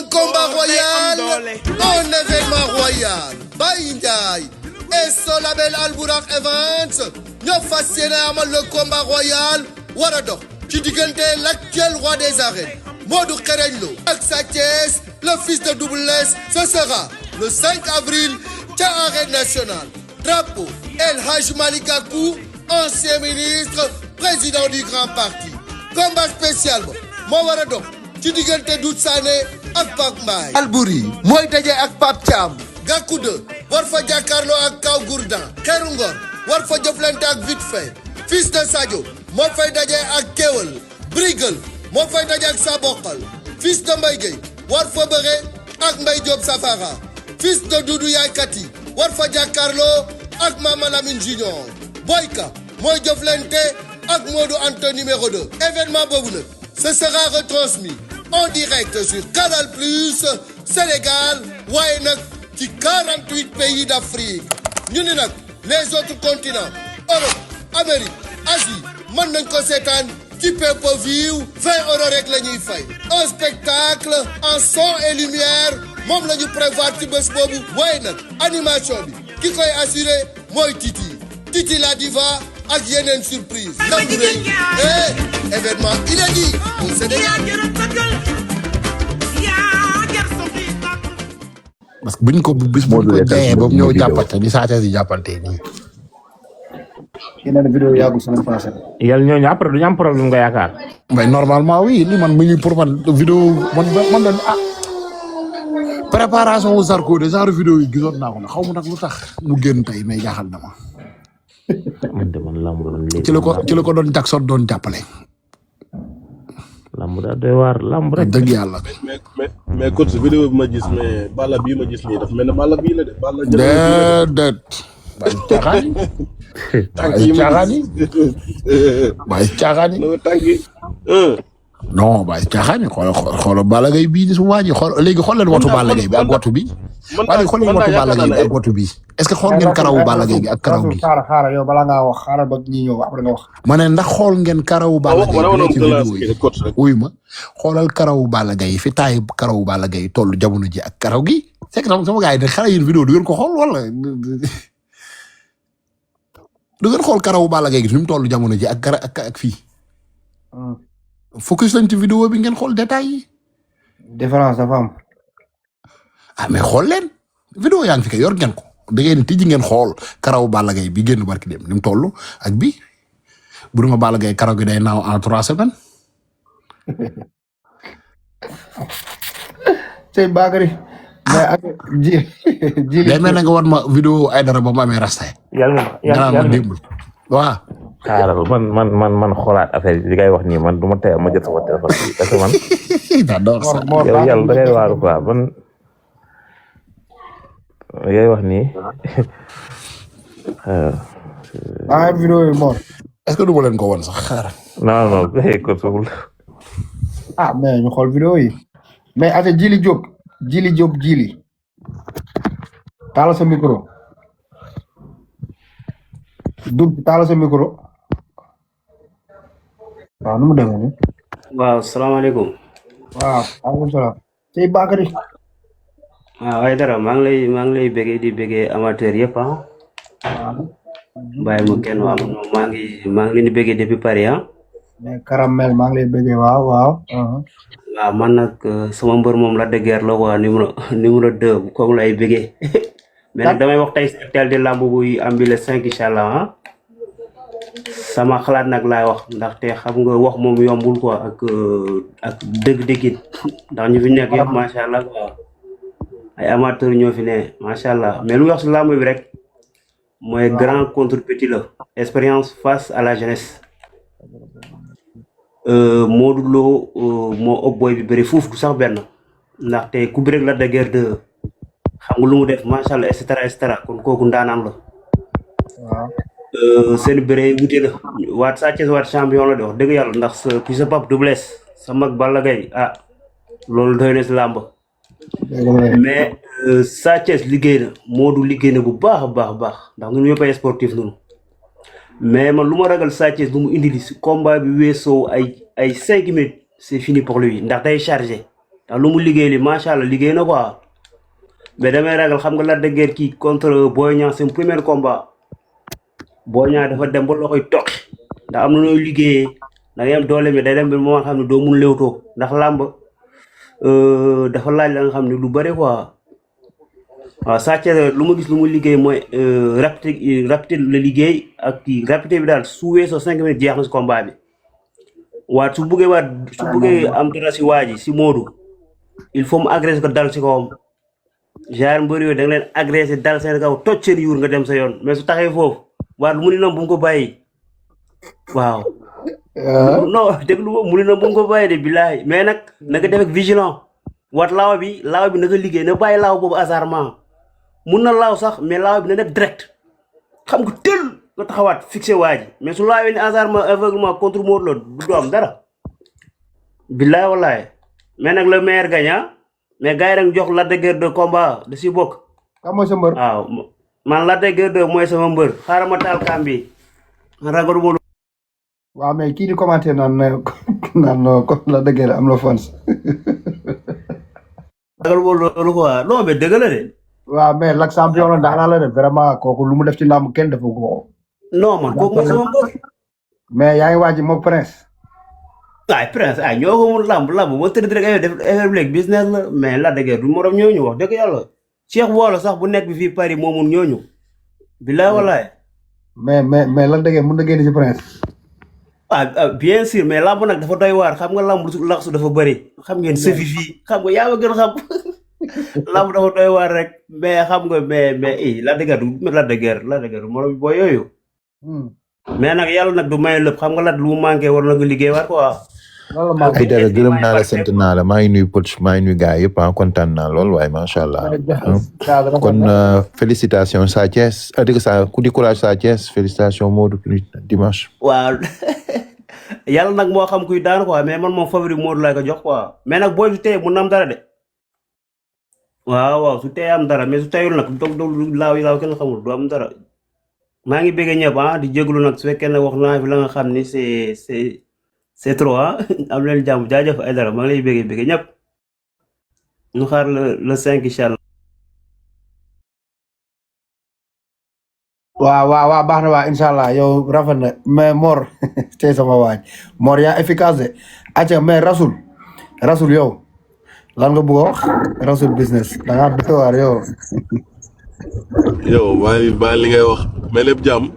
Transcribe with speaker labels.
Speaker 1: Un combat royal, un événement royal. Baye Ndiaye et son label Albourakh Events ñoo fas yéene amal le combat royal war a dox ci diggante l'actuel roi des arènes Modou Xarañ Lo ak Sa Thiès le fils de Double Less. Ce sera le 5 avril ca Arène Nationale. Drapeau El Hadj Malick Gakou, ancien ministre, président du Grand Parti. Combat spécial ba moo war a dox ci diggante Doudou Sané ak Pape Mbaye. Albouri mooy daje ak Pape Thiam. Gakou 2 war fa jàkkaarloo ak Kaw Gourdin. Xeeru Ngor war fa jëflante ak Vite Fait. Fils de Sadio moo fay daje ak Kéwel. Brigal moo fay daje ak Sabokal. Fils de Mbaye Gueye war fa bëre ak Mbaye Diop Safara. Fils de Doudou Yaye Kati war fa jàkkaarloo ak Mama Lamine Junior. Boyka mooy jëflante ak Modou Anta numéro 2. Événement boobu nag ce sera retransmis en direct sur Canal Plus Sénégal waaye nag ci 48 pays d'Afrique. ñu ni nag les autres continents Europe Amérique Asie mën nañ ko seetaan ci pay-per-view 20 € rek la ñuy fay. Un spectacle en son et lumière moom la ñu prévoir ci bés boobu waaye nag animation bi ki koy assuré mooy Titi la diva ak yeneen surprise. ndax du rëy événement inédit au Sénégal.
Speaker 2: parce que buñ ko bis buñ ko dee ba ñëw jàppante ni Sa Thiès di jàppante nii.
Speaker 3: yeneen vidéo yàggul semaine passée.
Speaker 4: yàlla ñooñu après duñu am problème nga yaakaar.
Speaker 2: mais normalement oui li man mu ngi pour man vidéo man la préparation wu Zarko de genre vidéo yi gisoon naa ko nag xaw ma nag lu tax mu génn tey mais jaaxal na ma. ci la ko doon Jackson doon jàppale.
Speaker 4: lamb da doy waar lamb rek.
Speaker 2: dëgg yàlla.
Speaker 5: mais coach vidéo bi ma gis mais Balla bii ma gis nii dafa mel ne Balla bii la de. Balla
Speaker 2: déedéet. bàyyi caaxaan yi. bàyyi caaxaan yi.
Speaker 5: tànk yi.
Speaker 2: non bàyyi caaxaan yi xoolal Balla Gaye bii di su waa ji léegi xool leen watu Balla Gaye bi ak watu bi. waaye xool leen watu Balla Gaye bi ak watu bi. est-ce que xool ngeen karawu Balla Gaye bi ak karaw gi.
Speaker 3: xaaral yow balaa ngaa wax xaaral ba ñi ñëw après nga wax.
Speaker 2: ma ne ndax xool ngeen karawu Balla Gaye bi ci vidéo yi wuy ma xoolal karawu Balla Gaye fi taay karawu Balla Gaye tollu jamono ji ak karaw gi. c'est que sama gars yi de xale yi vidéo du ngeen ko xool wala du ngeen xool karawu Balla Gaye gi fi mu tollu jamono ji ak fii. focus lañ ci vidéo bi ngeen xool détails yi.
Speaker 3: différence dafa am.
Speaker 2: ah mais xool leen vidéo yaa ngi fi kay yor ngeen ko da ngeen tijji ngeen xool karawu Balla Gaye bi génn barki dem ni mu toll ak bi bu duma Balla Gaye karaw gi day naaw en 3 semaines.
Speaker 3: tey Bakary. mais ak ji
Speaker 2: day mel ne nga war ma vidéo ay dara ba mu amee rasta.
Speaker 4: yàlla
Speaker 2: ma démb waaw.
Speaker 4: xaaral man xoolaat affaire yi li ngay wax nii man du ma teel ma jot sama téléphone bi parce que man.
Speaker 2: j'adore ça.
Speaker 4: yow yàlla da ngay waaru quoi man ngay wax nii.
Speaker 3: vidéo yi Mor.
Speaker 2: est-ce que du ma leen ko won sax xaaral.
Speaker 4: non ko suul.
Speaker 3: mais ñu xool vidéo yi. mais ate Jili Diop taal sa micro. taal sa micro. waaw nu mu demee nii.
Speaker 6: waaw salaamaaleykum.
Speaker 3: waaw waaleykum salaam. tey Bakary.
Speaker 6: waaw waaye dara maa ngi lay bëggee di bëggee amateur yëpp ah. bàyyi mu kenn waaw maa ngi leen di bëggee depuis Paris ah.
Speaker 3: mais Caramel maa ngi lay bëggee waaw.
Speaker 6: waaw man nag sama mbër moom la de guerre la waa numéro 2 kooku lay bëggee. mais nag damay wax tey actualité lamb buy am bi le 5 incha allah ah. sama xalaat nag laay wax ndaxte xam nga wax moom yombul quoi ak dëgg-dëggin ndax ñu fi nekk yëpp macha allah quoi ay amateurs ñoo fi ne macha allah mais lu wax si lamb bi rek mooy grand contre petit la expérience face à la jeunesse. Modou Lo moo ëpp booy bi bëri fuuf du sax benn ndaxte ku bëri la de guerre de xam nga lu mu def macha allah et cetera kon kooku ndaanaan la. seen bëree wute na waat Sa Thiès waat champion la de wax dëgg yàlla ndax sa pap Double Less sa mag Balla Gaye loolu doy na si làmb mais Sa Thiès liggéey na Modou liggéey na bu baax a baax ndax ñun ñëpp ay sportif noonu mais man lu ma ragal Sa Thiès lu mu indi li si combat bi weesoo ay 5 minutes c'est fini pour lui ndax day ndax lu mu liggéey li macha allah liggéey na quoi mais damay ragal xam nga Lac de Guiers kii contre Boy Niang seen premier combat Boy Niang dafa dem ba loxoy toqi ndax am na nooy liggéeyee da ngay am doole mi day dem ba moo xam ne doo mun léewtoo ndax làmb dafa laaj la nga xam ne lu bëri quoi waaw Sa Thiès lu ma gis lu mu liggéey mooy rapide la liggéey ak kii rapide bi daal su weesoo 5 minutes jeex na si combat bi waat su buggee am dara si waa ji si Modou il faut mu agressé ko dal si kawam genre mbër yooyu da nga leen agressé dal seen kaw toj seen yuur nga dem sa yoon mais su taxee foofu waat mu ni nam bu mu ko bàyyi waaw non déglu ma mu ni nam bu mu ko bàyyi de bilaay mais nag na nga def ak vigilant waat laaw bi na nga liggéey na bàyyi laaw boobu hasardement mun na laaw sax mais laaw bi na nekk direct xam nga tël nga taxawaat fixé waa ji mais su laawee ni hasardement aveuglement contre Modou Lo du am dara bilaay wallaay mais nag le meilleur gagnant mais gars yi rek jox Lac de Guiers 2 combat da si bokk.
Speaker 3: Kan mooy sa mbër.
Speaker 6: waaw man Lac de Guiers 2 mooy sama mbër xaaral ma taal kaam bi ragalu ma.
Speaker 3: waaw mais kii di commenté naan kon Lac de Guiers am la fans.
Speaker 6: ragalu ma loolu quoi non mais dëgg la de.
Speaker 3: waaw mais Lac champion la daanaka la de vraiment kooku lu mu def ci làmb kenn defu ko.
Speaker 6: non man kooku mooy sama mbër.
Speaker 3: mais yaa ngi waaj moom Prince.
Speaker 6: ay Prince ay ñoo ko mun lamb moo tëdd rek ay def affaire business la mais Lac de Guiers du morom ñooñu wax dëgg yàlla Cheikh Wolo sax bu nekk bi fii Paris moo mun ñooñu bilaay walaay
Speaker 3: mais Lac de Guiers mun na génn ci Prince.
Speaker 6: bien sûr mais lamb nag dafa doy waar xam nga lamb lax su dafa bëri xam ngeen sëfi fii xam nga yaa ma gën a xam lamb dafa doy waar rek mais xam nga mais Lac de Guiers du morom boo yooyu mais nag yàlla nag du may lépp xam nga Lac lu mu manqué war na nga liggéey war quoi
Speaker 7: ay dara gërëm naa la sant naa la maa ngi nuyu coach maa ngi nuyu gars yëpp kontaan naa lool waaye macha allah kon félicitations Sa Thiès ku di courage Sa Thiès félicitations Modou dimanche.
Speaker 6: waaw yàlla nag moo xam kuy daan quoi mais man moom favori Modou laa ko jox quoi mais nag booy su teye mun na am dara de waaw su teye am dara mais su teyul nag toog laaw kenn xamul du am dara maa ngi bëgg ñëpp di jégalu nag su fekkee ne wax naa fi la nga xam ni c'est trop am leen jàmm jaajëf ay dara maa ngi lay bëgg ñëpp ñu xaar le 5 incha allah.
Speaker 3: waaw baax na waa incha allah yow rafet na mais Mor tey sama waaj Mor yaa efficace de acca mais Rasoul yow lan nga bëgg a wax Rasoul business da ngaa bëgg waar yow.
Speaker 5: yow bàyyi li ngay wax mais lépp jàmm.